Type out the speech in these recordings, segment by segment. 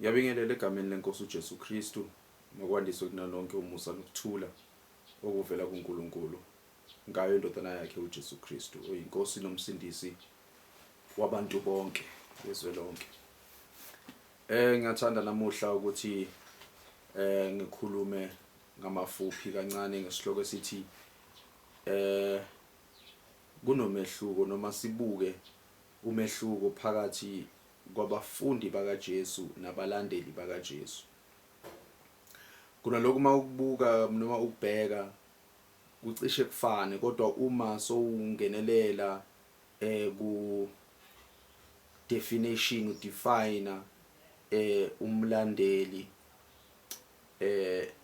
Ngiyabingelela egameni lenkosi uJesu Kristu nokwandiswe kunalonke umusa nokuthula okuvela kuNkulunkulu ngayo indodana yakhe uJesu Kristu oyinkosi nomsindisi wabantu bonke bezwe lonke. Ngiyathanda namuhla ukuthi ngikhulume ngamafuphi kancane ngesihloko esithi kunomehluko noma sibuke umehluko phakathi kwabafundi bakaJesu nabalandeli bakaJesu. Kunalokhu uma ukubuka noma ukubheka kucishe kufane kodwa uma sowungenelela ku definition udefine umlandeli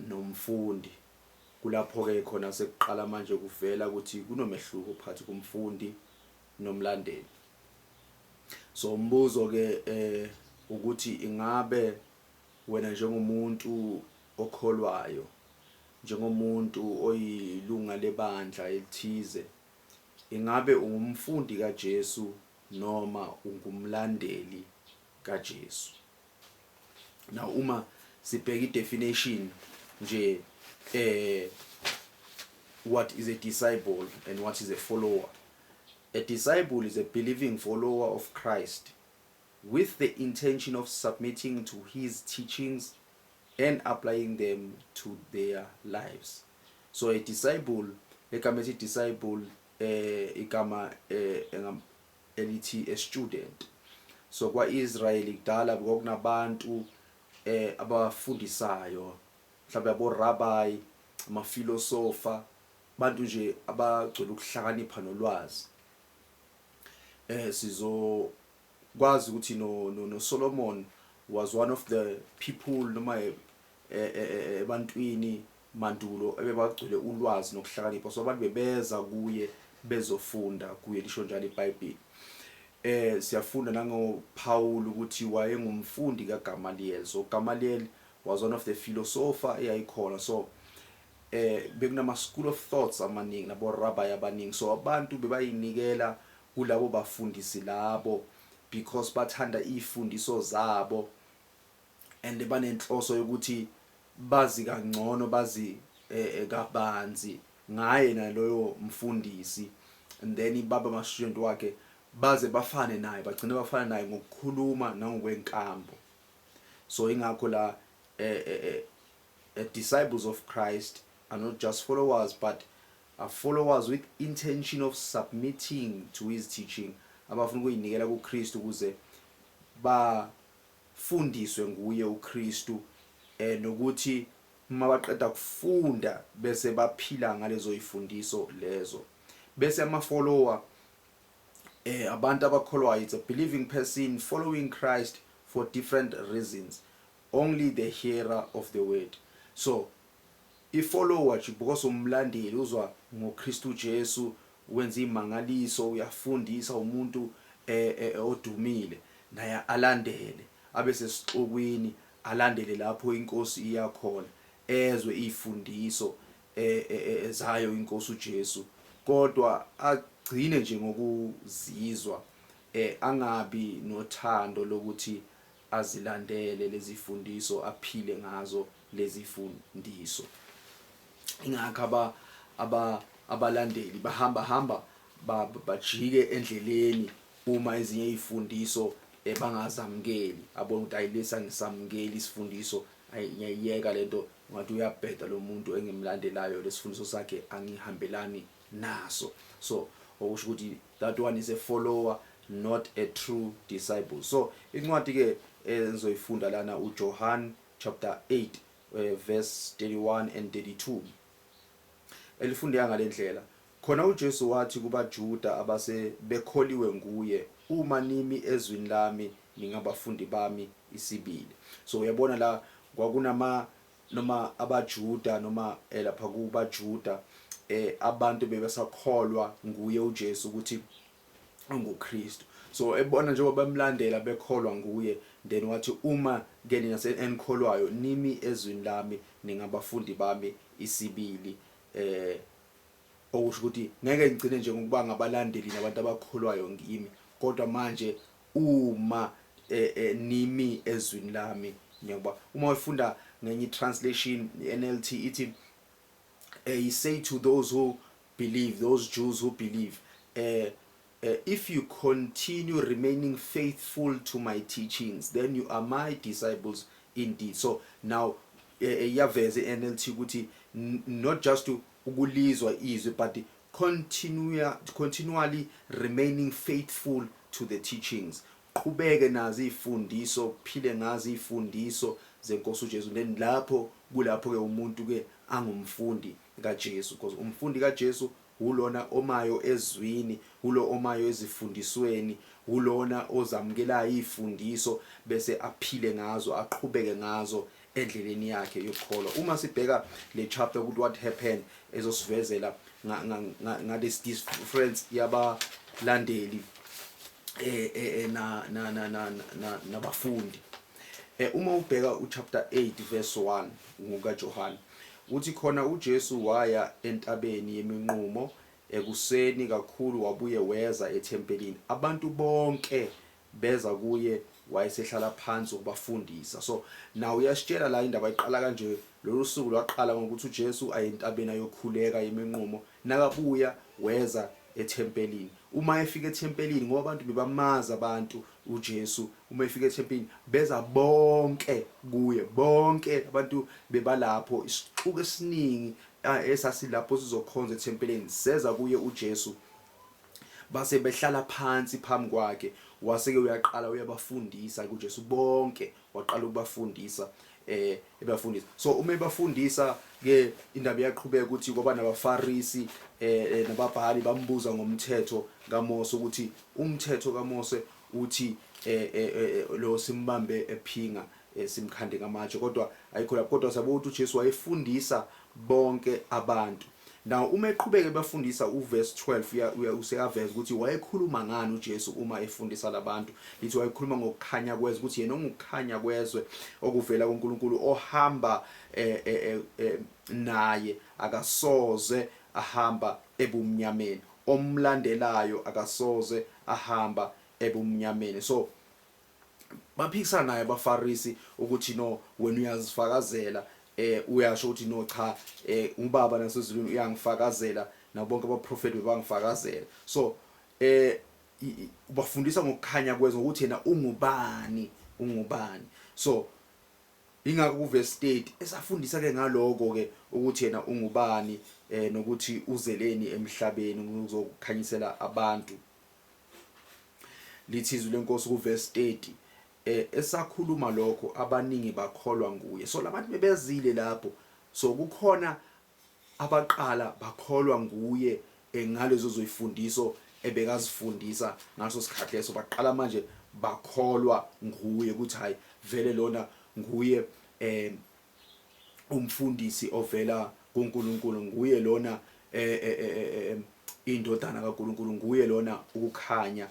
nomfundi kulapho ke khona sekuqala manje kuvela ukuthi kunomehluko phakathi komfundi nomlandeli. So umbuzo ke ukuthi ingabe wena njengomuntu okholwayo njengomuntu oyilunga lebandla elithize ingabe ungumfundi kaJesu noma ungumlandeli kaJesu? Now uma sibheka i-definition nje, what is a disciple and what is a follower? A disciple is a believing follower of Christ with the intention of submitting to his teachings and applying them to their lives. So a disciple, egama ethi disciple, igama elithi a student. So kwa-Israyeli kudala kwakunabantu abafundisayo, mhlawumbe abo rabbi, amafilosofa, abantu nje abagcwele ukuhlakanipha nolwazi. Sizokwazi ukuthi no Solomon was one of the people noma ebantwini mandulo ebebagcwele ulwazi nokuhlakanipha, so abantu bebeza kuye bezofunda kuye, lisho njalo iBhayibheli. Siyafunda nango Paul ukuthi wayengumfundi kaGamaliel. So Gamaliel was one of the philosopher eyayikhona. So bekunama school of thoughts amaningi nabo rabbi abaningi, so abantu bebayinikela kulabo bafundisi labo because bathanda ifundiso zabo and banenhloso yokuthi bazi kangcono, bazi kabanzi ngaye naloyo mfundisi, and then baba ama student wakhe baze bafane naye, bagcine bafana naye ngokukhuluma nangokwenkambo. So ingakho la disciples of Christ are not just followers but are followers with intention of submitting to his teaching, abafuna ukuyinikela kuKristu ukuze bafundiswe nguye uKristu, nokuthi uma baqeda kufunda bese baphila ngalezo ifundiso lezo. Bese ama follower, abantu abakholwayo, it's a believing person following Christ for different reasons, only the hearer of the word. So i-follower nje because umlandeli uzwa ngoKristu Jesu, wenza imangaliso, uyafundisa, umuntu odumile, naye alandele, abe sesixukwini, alandele lapho inkosi iyakhona, ezwe ifundiso zayo inkosi uJesu, kodwa agcine nje ngokuzizwa, angabi nothando lokuthi azilandele lezi fundiso, aphile ngazo lezi fundiso. Ingakho abalandeli bahamba hamba bajike endleleni uma ezinye izifundiso bangazamukeli, abona ukuthi ayilesa ngisamukeli isifundiso, ngiyayiyeka lento, ngathi uyabheda lo muntu engimlandelayo, lesifundiso sakhe angihambelani naso. So okusho ukuthi that one is a follower, not a true disciple. So incwadi ke engizoyifunda lana uJohn chapter 8, verse 31 and 32, elifundeka ngalendlela khona: uJesu wathi kubaJuda abase bekholiwe nguye, "Uma nimi ezwini lami, ningabafundi bami isibili." So uyabona la kwakunama noma abaJuda noma lapha kubaJuda, abantu bebesakholwa nguye uJesu ukuthi unguKristu. So ebona njengoba bemlandela, bekholwa nguye, then wathi, "Uma ke nina enikholwayo nimi ezwini lami, ningabafundi bami isibili." Okusho ukuthi ngeke ngigcine nje ngokuba ngabalandeli nabantu abakholwayo ngimi, kodwa manje uma nimi ezwini lami. Ngiyakuba uma ufunda ngenye translation, NLT, ithi he say to those who believe, those Jews who believe, "If you continue remaining faithful to my teachings, then you are my disciples indeed." So now iyaveza iNLT ukuthi not just ukulizwa izwi, but continually remaining faithful to the teachings. Qhubeke nazo ifundiso, phile ngazo ifundiso zenkosi uJesu. Then lapho kulapho ke umuntu ke angumfundi kaJesu, because umfundi kaJesu ulona omayo ezwini, ulo omayo ezifundisweni, ulona ozamukelayo ifundiso bese aphile ngazo, aqhubeke ngazo endleleni yakhe yokukholwa. Uma sibheka le chapter ukuthi what happened, ezosivezela ngales difference yabalandeli na na na na nabafundi. Uma ubheka uchapter 8 verse 1 ngoka John, uthi khona uJesu waya entabeni yeminqumo ekuseni kakhulu, wabuye weza ethempelini. Abantu bonke beza kuye, wayesehlala phansi ukubafundisa. So now uyasitshela la, indaba iqala kanje. Lolu suku lwaqala ngokuthi uJesu aye entabeni ayokhuleka yeminqumo. Nakabuya weza ethempelini. Uma efika ethempelini, ngoba abantu bebamazi abantu uJesu, uma efika ethempelini beza bonke kuye. Bonke abantu bebalapho, isixuku esiningi esasilapho sizokhonza ethempelini seza kuye uJesu, base behlala phansi phambi kwakhe. Wase-ke uyaqala uyabafundisa kuJesu bonke, waqala ukubafundisa, ebafundisa. So uma ebafundisa ke, indaba iyaqhubeka ukuthi kwaba nabaFarisi nababhali, bambuza ngomthetho kaMose, ukuthi umthetho kaMose uthi lo simbambe ephinga, simkhande ngamatshe. Kodwa ayikho lapho, kodwa siyabona ukuthi uJesu wayefundisa bonke abantu. Now uma eqhubeka ebafundisa, uverse 12 useyaveza ukuthi wayekhuluma ngani uJesu uma efundisa labantu. Lithi wayekhuluma ngokukhanya kwezwe, ukuthi yena ungukukhanya kwezwe okuvela kuNkulunkulu. Ohamba naye akasoze ahamba ebumnyameni, omlandelayo akasoze ahamba ebumnyameni. So baphikisana naye abaFarisi ukuthi no, wena uyazifakazela, uyasho ukuthi no, cha, uBaba nasezulwini uyangifakazela, nabo bonke abaprofeti bebangifakazela. So ubafundisa ngokukhanya kwezwe, ukuthi yena ungubani, ungubani. So ingakho kuverse 30 esafundisa ke ngaloko ke, ukuthi yena ungubani nokuthi uzeleni emhlabeni, uzokukhanyisela abantu. Lithi izwi lenkosi kuverse 30, esakhuluma lokho, abaningi bakholwa nguye. So labantu bebezile lapho, so kukhona abaqala bakholwa nguye ngalezo zoyifundiso ebekazifundisa ngaso sikhathi leso. Baqala manje bakholwa nguye ukuthi hayi, vele lona nguye umfundisi ovela kuNkulunkulu, nguye lona indodana kaNkulunkulu, nguye lona ukukhanya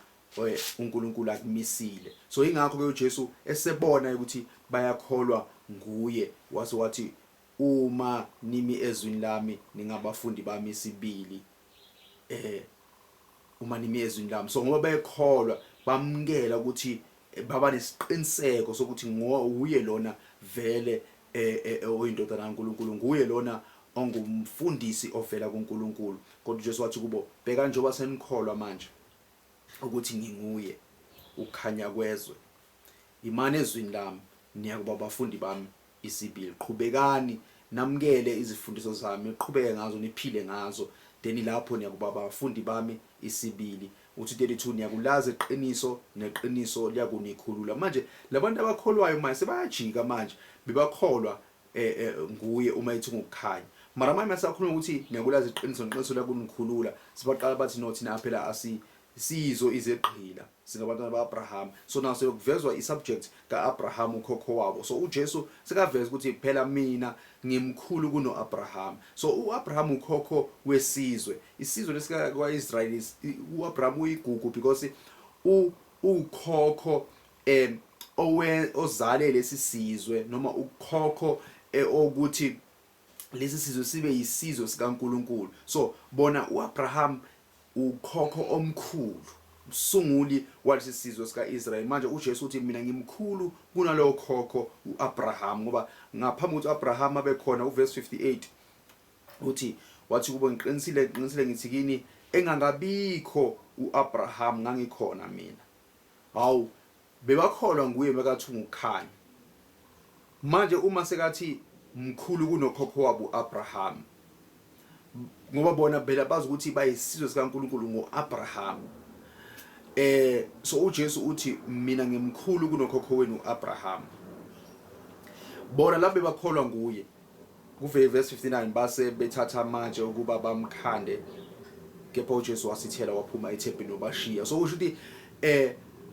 uNkulunkulu akumisile. So ingakho ke uJesu esebona ukuthi bayakholwa nguye, wase wathi, "Uma nimi ezwini lami, ningabafundi bami isibili," uma nimi ezwini lami. So ngoba bekholwa, bamukela ukuthi baba nesiqiniseko sokuthi nguye lona vele oyindodana kaNkulunkulu, nguye lona ongumfundisi ovela kuNkulunkulu. Kodwa uJesu wathi kubo, "Bheka, njengoba senikholwa manje ukuthi nginguye ukukhanya kwezwe, imani ezwini lami, niyakuba abafundi bami isibili. Qhubekani namukele izifundiso zami, niqhubeke ngazo, niphile ngazo, then lapho niyakuba abafundi bami isibili." Uthi 32, "Niyakulazi iqiniso, neqiniso liyakunikhulula." Manje labantu abakholwayo manje sebayajika. Manje bebakholwa nguye uma ethi ngukukhanya, mara manje masakhuluma ukuthi niyakulazi iqiniso, neqiniso liyakunikhulula, sibaqala bathi no, thina phela asi sizo izegqila, singabantwana ba-Abraham. So now sekuvezwa i-subject ka-Abraham, ukhokho wabo. So uJesu sekaveza ukuthi phela mina ngimkhulu kuno-Abraham. So u-Abraham ukhokho wesizwe, isizwe lesika kwa-Israel. U-Abraham uyigugu because ukhokho owe ozale lesi sizwe, noma ukhokho okuthi lesi sizwe sibe yisizwe sikaNkulunkulu. So bona uAbraham ukhokho omkhulu. Umsunguli walesi sizwe sika-Israyeli. Manje uJesu uthi mina ngimkhulu kunalowo khokho u-Abraham, ngoba ngaphambi ukuthi u-Abraham abe khona, uverse 58 uthi wathi kubo, ngiqinisile ngiqinisile ngithi kini, engangabikho u-Abraham ngangikhona mina. Hawu, bebakholwa nguye mekathi ungukukhanya. Manje uma sekathi mkhulu kunokhokho wabo uAbraham, ngoba bona phela bazi ukuthi bayisizwe sikaNkulunkulu ngoAbraham. So uJesu uthi mina ngimkhulu kunokhokho wenu uAbraham. Bona labe bakholwa nguye. Kuverse 59 base bethatha amatshe ukuba bamkhande, kepha uJesu wasithela waphuma ethempelini wabashiya. So kusho ukuthi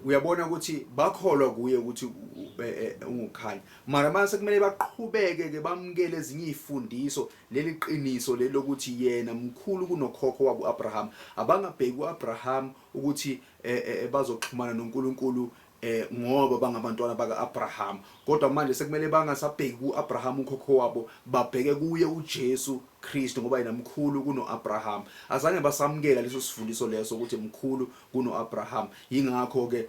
uyabona ukuthi bakholwa kuye ukuthi ungukhanya, mara mase kumele baqhubeke ke bamukele ezinye izifundiso, leli qiniso leli lokuthi yena mkhulu kunokhokho wabo uAbraham. Abangabheki uAbraham ukuthi bazoxhumana noNkulunkulu ngoba bangabantwana baka-Abraham, kodwa manje sekumele bangasabheki ku-Abraham ukhokho wabo, babheke kuye uJesu Kristu ngoba yena mkhulu kuno-Abraham. Azange basamukela leso sifundiso leso ukuthi mkhulu kuno-Abraham. Yingakho ke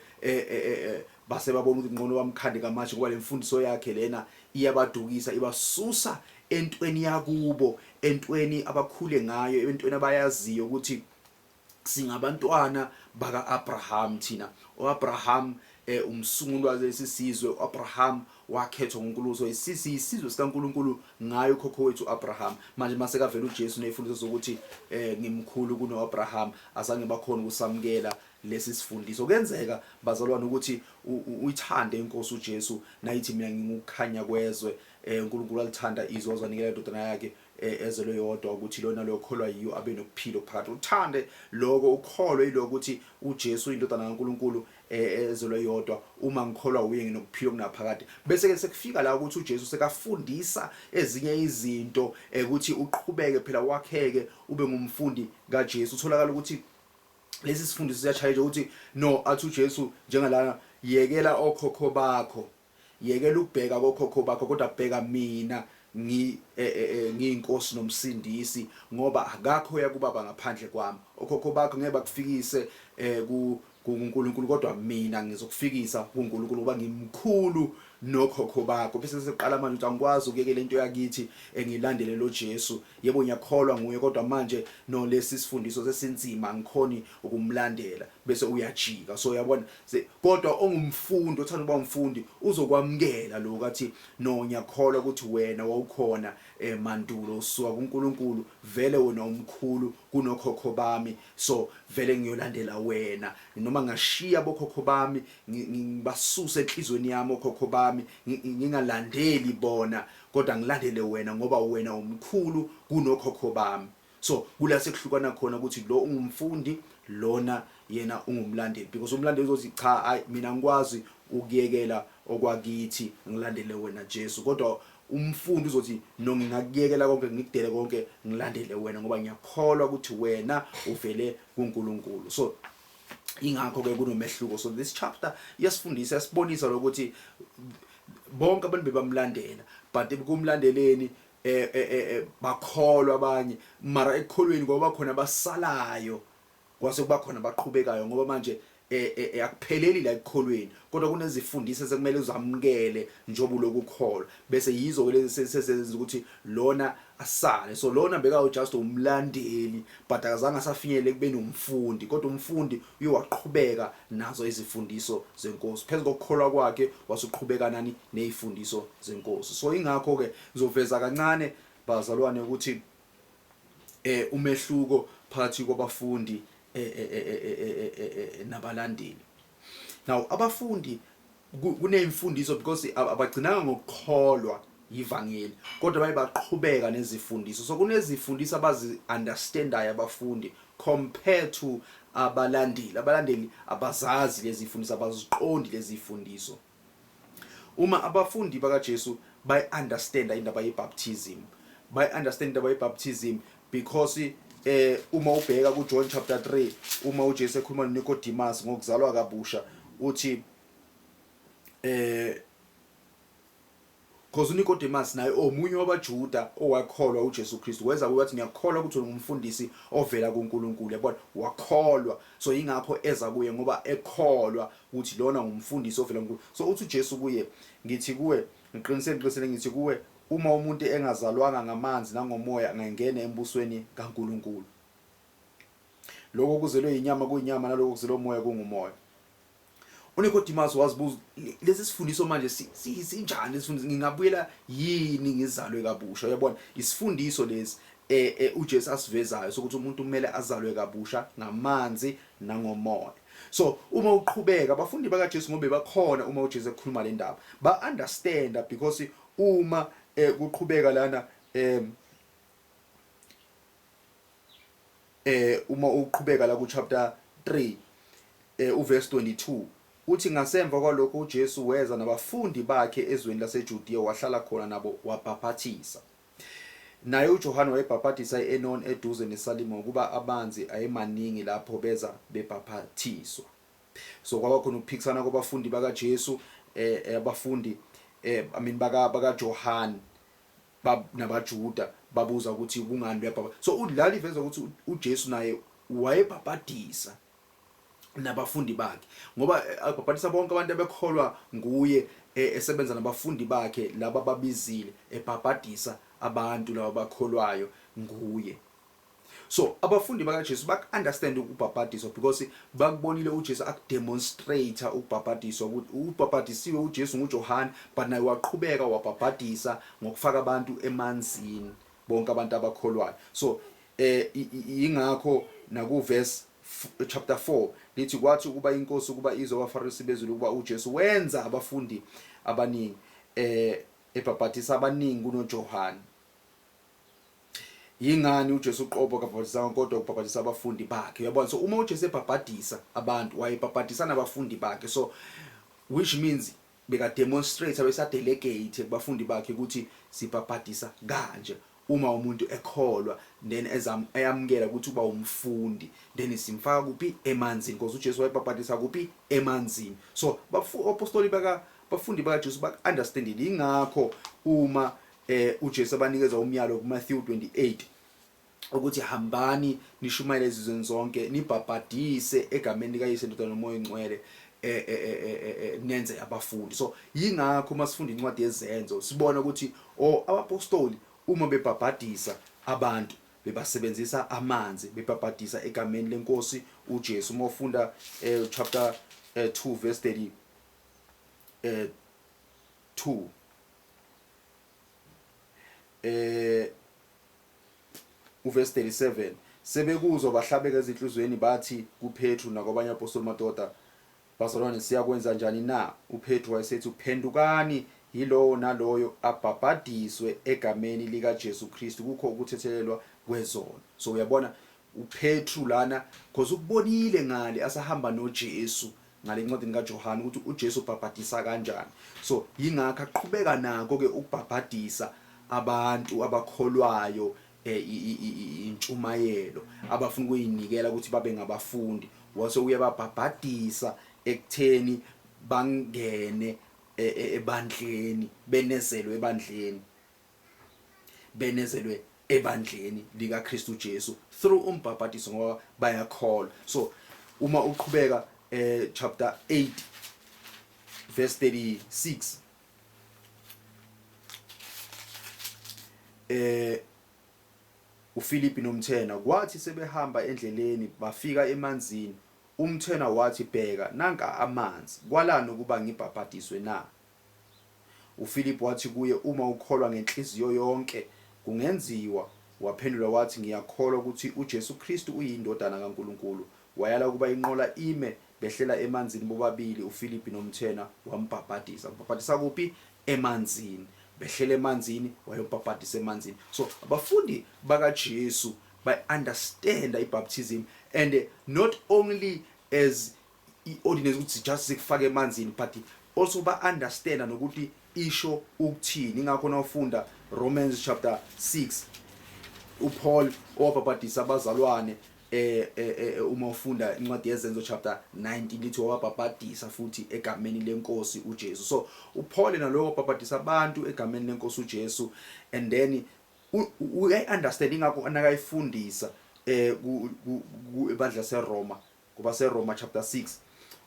base babona ukuthi ngcono bamkhande ngamatshe, ngoba le mfundiso yakhe lena iyabadukisa, ibasusa entweni yakubo, entweni abakhule ngayo, entweni abayaziyo ukuthi singabantwana baka-Abraham thina. U-Abraham umsunguli walesi sizwe. U-Abraham wakhethwa nguNkulunkulu, so isizwe sikaNkulunkulu ngayo ukhokho wethu u-Abraham. Manje mase kavela uJesu nezifundiso zokuthi ngimkhulu kuno-Abraham, azange bakhona ukusamukela lesi sifundiso. Kuyenzeka bazalwane ukuthi uyithande inkosi uJesu nayithi mina ngingukukhanya kwezwe. UNkulunkulu alithanda izwe wazanikela indodana yakhe ezelwe yodwa, ukuthi lona loyo kholwa yiyo abe nokuphila okuphakade. Uthande lokho, ukholwe yilokho ukuthi uJesu indodana kaNkulunkulu ezelwe yodwa, uma ngikholwa uye nginokuphila okunaphakade. Bese ke sekufika la ukuthi uJesu sekafundisa ezinye izinto ukuthi uqhubeke phela wakheke ube ngumfundi kaJesu. Utholakala ukuthi lesi sifundiso siyachallenge ukuthi no, athi uJesu njengalana, yekela okhokho bakho, yekela ukubheka kokhokho bakho, kodwa bheka mina, ngiyinkosi nomsindisi, ngoba akakho oya kubaba ngaphandle kwami. Okhokho bakho ngeke bakufikise kuNkulunkulu, kodwa mina ngizokufikisa kuNkulunkulu ngoba ngimkhulu nokhokho bakho. Bese seqala manje ukuthi angikwazi ukuyekela into yakithi, engilandele lo Jesu. Yebo, ngiyakholwa nguye, kodwa manje no, lesi sifundiso sesinzima, angikhoni ukumlandela, bese uyajika. So uyabona, kodwa ongumfundi othanda ukuba umfundi uzokwamukela lokho, athi no, ngiyakholwa ukuthi wena wawukhona mandulo, usuka kuNkulunkulu, vele wena umkhulu kunokhokho bami, so vele ngiyolandela wena noma ngashiya bokhokho bami, ngibasuse enhlizweni yami okhokho bami, ngingalandeli bona, kodwa ngilandele wena ngoba wena umkhulu kunokhokho bami. So kula sekuhlukana khona ukuthi lo ungumfundi, lona yena ungumlandeli, because umlandeli uzothi cha, hayi, mina ngikwazi ukuyekela okwakithi ngilandele wena Jesu, kodwa umfundi uzothi no, ngingakuyekela konke, ngikudele konke, ngilandele wena ngoba ngiyakholwa ukuthi wena uvele kuNkulunkulu. So ingakho ke kunomehluko. So this chapter iyasifundisa, iyasibonisa lokuthi bonke abantu bebamlandela, but kumlandeleni bakholwa abanye, mara ekukholweni ngoba khona basalayo, kwase kuba khona baqhubekayo, ngoba manje akupheleli la ekukholweni, kodwa kunezifundiso sekumele uzamukele njengoba ulokukholwa, bese yizo ke lezi sezenza ukuthi lona asale. So lona beka just umlandeli, but akazange asafinyelele kubeni umfundi, kodwa umfundi uye waqhubeka nazo izifundiso zenkosi. Phezu kokukholwa kwakhe wasuqhubeka nani nezifundiso zenkosi. So ingakho ke ngizoveza kancane bazalwane ukuthi umehluko phakathi kwabafundi nabalandeli. Now abafundi kuneyimfundiso, because abagcinanga ngokukholwa ivangeli, kodwa baye baqhubeka nezifundiso. So kunezifundiso abazi understandayo abafundi compared to abalandeli. Abalandeli abazazi lezi zifundiso, abaziqondi lezi zifundiso. Uma abafundi bakaJesu bayi understand indaba yebaptism, bayi understand indaba yebaptism, because uma ubheka ku John chapter 3, uma uJesu ekhuluma noNicodemus ngokuzalwa kabusha, uthi Because uNicodemus naye omunye wabaJuda owakholwa uJesu Kristu weza kuye wathi ngiyakholwa ukuthi ungumfundisi ovela kuNkulunkulu yabona wakholwa so ingakho eza kuye ngoba ekholwa ukuthi lona ngumfundisi ovela kuNkulunkulu so uthi uJesu kuye ngithi kuwe ngiqinisele ngiqinisele ngithi kuwe uma umuntu engazalwanga ngamanzi nangomoya angengene embusweni kaNkulunkulu lokho kuzelwe inyama kuyinyama nalokho kuzelwe umoya kungumoya uNicodemus wazibuza lesi sifundiso manje sinjani lesifundiso ngingabuyela yini ngizalwe kabusha uyabona isifundiso lesi eh, eh uJesu asivezayo sokuthi umuntu kumele azalwe kabusha ngamanzi nangomoya so uma uqhubeka abafundi bakaJesu ngoba bakhona uma uJesu ekhuluma le ndaba ba understand because uma eh, kuqhubeka lana eh eh uma uqhubeka la ku chapter 3 eh uverse 22 uthi ngasemva kwalokho uJesu weza nabafundi bakhe ezweni laseJudiya wahlala khona nabo wabhaphathisa. Naye uJohane wayebhaphathisa e-Enon eduze neSalima ngokuba amanzi ayemaningi lapho beza bebhaphathiswa. So kwaba khona ukuphikisana kwabafundi bakaJesu eh, eh abafundi eh I mean baka bakaJohane nabaJuda babuza ukuthi kungani uyabhapha so udlala iveza ukuthi uJesu naye wayebhabhadisa nabafundi bakhe ngoba eh, abhabhadisa bonke abantu abekholwa nguye eh, esebenza nabafundi bakhe laba babizile ebhabhadisa abantu laba bakholwayo nguye So abafundi bakaJesu baku-understand ukubhabhadiswa because bakubonile uJesu akudemonstrate ukubhabhadiswa ukuthi ubhabhadisiwe uJesu nguJohane but naye waqhubeka wabhabhadisa ngokufaka abantu emanzini bonke abantu abakholwayo. So eh ingakho naku verse chapter 4 lithi kwathi ukuba inkosi ukuba izwe abaFarisi bezulu ukuba uJesu wenza abafundi abaningi eh ebhabhadisa abaningi kunoJohane. Yingani uJesu uqobo akabhabhadisanga kodwa ubhabhadisa abafundi bakhe. Uyabona? So uma uJesu ebhabhadisa abantu, wayebhabhadisa nabafundi bakhe. So which means beka demonstrate besa delegate kubafundi bakhe ukuthi sibhabhadisa kanje uma umuntu ekholwa then ezam eyamukela ukuthi uba umfundi then simfaka kuphi emanzini because uJesu wayebhabhadisa kuphi emanzini so bafu apostoli baka bafundi bakaJesu bak understandile ingakho uma eh uJesu abanikeza umyalo kuMatthew 28 ukuthi hambani nishumayele ezizweni zonke nibhabhadise egameni likaYise Ndodana noMoya oNgcwele eh, eh, eh, nenze abafundi so yingakho uma sifunda incwadi yezenzo sibona ukuthi oh abapostoli uma bebhabhadisa abantu bebasebenzisa amanzi bebhabhadisa egameni lenkosi uJesu uma ufunda chapter 2 verse 30 2 eh uverse 37 sebekuzwa bahlabeka ezinhlizweni bathi kuPetru nakwabanye apostoli madoda bazalwane siyakwenza njani na uPetru wayesethi phendukani yilowo naloyo abhabhadiswe egameni likaJesu Kristu kukho ukuthethelelwa kwezono so uyabona uPetru lana because ukubonile ngale asahamba noJesu ngale ncwadini kaJohane ukuthi uJesu ubhabhadisa kanjani so yingakho aqhubeka nako ke ukubhabhadisa abantu abakholwayo eh, intshumayelo abafuna ukuyinikela ukuthi babe ngabafundi wase uyababhabhadisa ekutheni bangene e, e, ebandleni benezelwe ebandleni benezelwe ebandleni likaKristu Jesu through umbhabhadiso ngoba bayakholwa so uma uqhubeka eh chapter 8 verse 36 eh uFilipi nomthena kwathi sebehamba endleleni bafika emanzini umthena wathi bheka nanka amanzi kwalani ukuba ngibhabhadiswe na UFiliphu wathi kuye, Uma ukholwa ngenhliziyo yonke, kungenziwa. Waphendula wathi, Ngiyakholwa ukuthi uJesu Kristu uyiNdodana kaNkulunkulu. Wayala ukuba inqola ime, behlela emanzini bobabili, uFilipi nomthena, wambhabhadisa. Mbhabhadisa kuphi? Emanzini. Behlela emanzini, wayombhabhadisa emanzini. So abafundi bakaJesu ba-understanda i-baptism and not only as i-ordinance ukuthi just sikufake emanzini but also ba-understanda nokuthi isho ukuthini ingakho nawufunda Romans chapter 6 uPaul owabhabhadisa abazalwane Uma ufunda incwadi yeZenzo chapter 19, lithi wababhabhadisa futhi egameni leNkosi uJesu. So uPaul nalowo wabhabhadisa abantu egameni leNkosi uJesu, and then uyayi-understand, ingakho nakayifundisa ebandla seRoma, kuba seRoma chapter 6,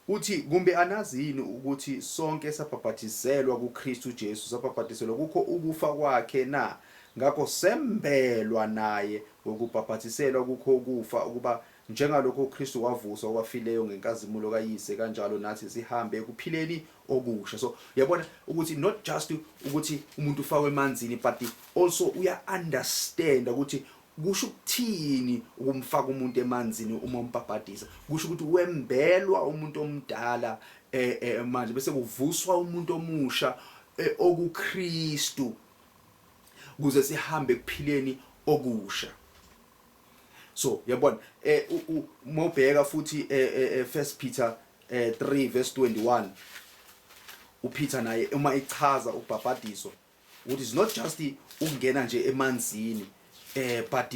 uthi, "Kumbe anazi yini ukuthi sonke sabhabhadiselwa kuKristu Jesu sabhabhadiselwa kukho ukufa kwakhe na? Ngakho sembelwa naye ngokubhabhadiselwa kukho ukufa, ukuba njengalokho uKristu wavuswa kwabafileyo ngenkazimulo kaYise, kanjalo nathi sihambe ekuphileni okusha." So uyabona ukuthi not just ukuthi umuntu ufakwe emanzini, but also uya understand ukuthi kusho ukuthini ukumfaka umuntu emanzini. Uma umbhabhadisa, kusho ukuthi wembelwa umuntu omdala manje, bese kuvuswa umuntu omusha okuKristu, ukuze sihambe ekuphileni okusha. So uyabona, mawubheka futhi 1 Peter 3 verse 21, uPeter naye uma echaza ukubhabhadiswa ukuthi it's not just ukungena nje emanzini, but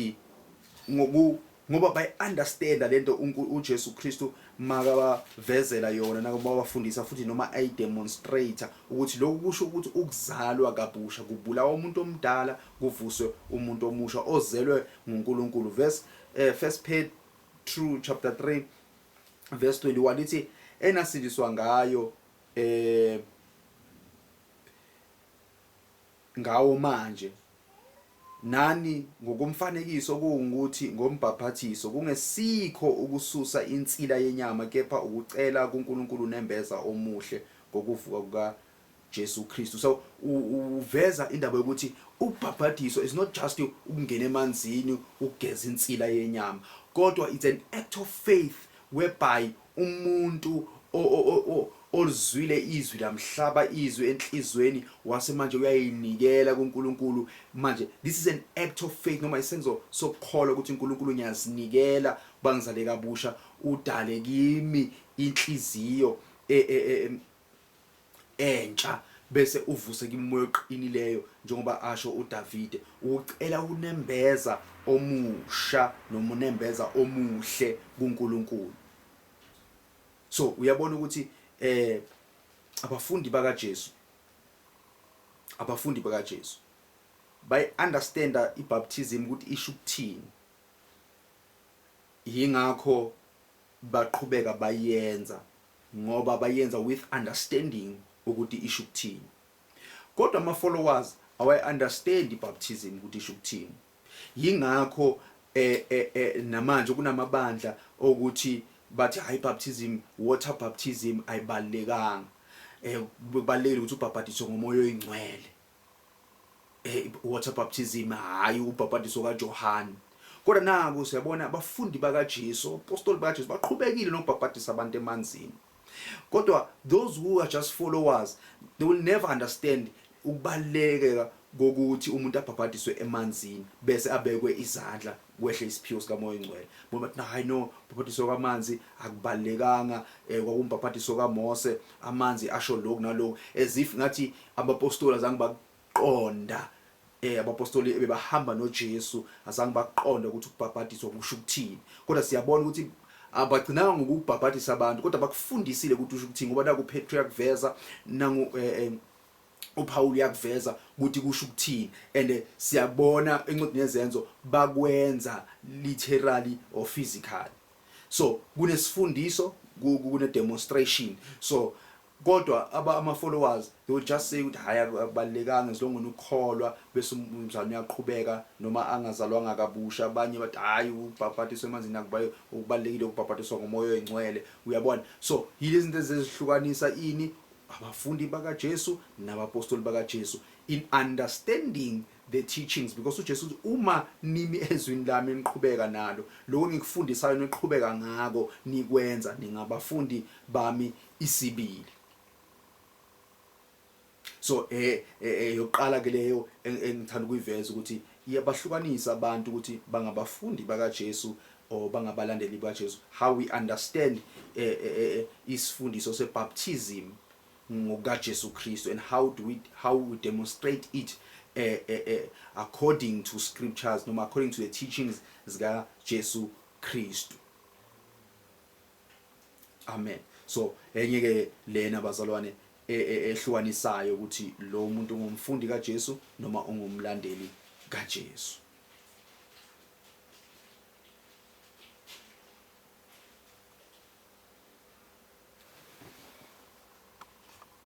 ngoba bay understand lento uJesu Kristu makabavezela yona, nakabafundisa futhi noma ayi demonstrate, ukuthi lokhu kusho ukuthi ukuzalwa kabusha, kubulawa umuntu omdala, kuvuswe umuntu omusha ozelwe nguNkulunkulu. Verse 1 Petru chapter 3 verse 21 ithi, "Enasindiswa ngayo ngawo manje nani ngokomfanekiso, kuwukuthi ngombhaphathiso, kungesikho ukususa insila yenyama, kepha ukucela kuNkulunkulu nembeza omuhle ngokuvuka kuka Jesu Kristu." So uveza indaba yokuthi ubhabhadiso is not just ukungena emanzini, ukugeza insila yenyama, kodwa it's an act of faith whereby umuntu olizwile izwi, lamhlaba izwi enhlizweni, wase manje uyayinikela kuNkulunkulu. Manje this is an act of faith noma isenzo sokukholwa ukuthi uNkulunkulu, ngiyazinikela, bangizale kabusha, udale kimi inhliziyo entsha, bese uvuse kimi umoya oqinileyo, njengoba asho uDavide, ucela unembeza omusha noma unembeza omuhle kuNkulunkulu. So uyabona ukuthi abafundi bakaJesu bay understanda ibaptism ukuthi isho ukuthini, yingakho baqhubeka bayenza, ngoba bayenza with understanding ukuthi isho ukuthini. Kodwa ama followers awayi understand ibaptism ukuthi isho ukuthini, yingakho namanje kunamabandla okuthi bathi hayi, baptism, water baptism ayibalekanga, kubalekile ukuthi ubhabhadiswe ngoMoya oyiNgcwele, water baptism hayi, ubhabhadiso kaJohn. Kodwa naku siyabona abafundi bakaJesu, apostoli bakaJesu, baqhubekile nokubhabhadisa abantu emanzini, kodwa those who are just followers, they will never understand ukubaluleka kokuthi umuntu abhabhadiswe emanzini bese abekwe izandla, kwehle isiphiwo sikaMoya oNgcwele. Bona bathi, "Hayi no, ubhabhadiso kwamanzi akubalekanga, kwakumbhabhadiso kaMose, amanzi asho lokhu nalokhu," as if ngathi abapostoli azange baqonda, abapostoli bebahamba noJesu azange baqonda ukuthi ukubhabhadiswa kusho ukuthini. Kodwa siyabona ukuthi abagcinanga ngokubhabhadisa abantu, kodwa bakufundisile ukuthi usho ukuthini, ngoba naku Petru yakuveza, nangu uPaul yakuveza ukuthi kusho ukuthini, and siyabona encwadini yeZenzo bakwenza literally or physically. So kunesifundiso, kune demonstration. So kodwa ama followers, they will just say ukuthi hayi, akubalekanga as long ukholwa, bese umzalwane uyaqhubeka noma angazalwanga kabusha. Abanye bathi hayi, ubhabhadiswa emanzini akubaye, ukubalekile ukubhabhadiswa ngoMoya oyiNgcwele. Uyabona, so yilezi zinto ezihlukanisa ini, abafundi bakaJesu nabapostoli bakaJesu in understanding the teachings, because uJesu uthi, "Uma nimi ezwini lami, niqhubeka nalo lokho ngikufundisayo, niqhubeka ngako, nikwenza, ningabafundi bami isibili." So yokuqala ke leyo engithanda ukuyiveza ukuthi iyabahlukanisa abantu ukuthi bangabafundi bakaJesu or bangabalandeli bakaJesu, how we understand isifundiso sebaptism ngokukaJesu Kristu and how we demonstrate it according to scriptures noma according to the teachings zika Jesu. Kristu. Amen. So enye ke lena bazalwane e, e, ehlukanisayo ukuthi lo muntu ungumfundi kaJesu noma ungumlandeli kaJesu.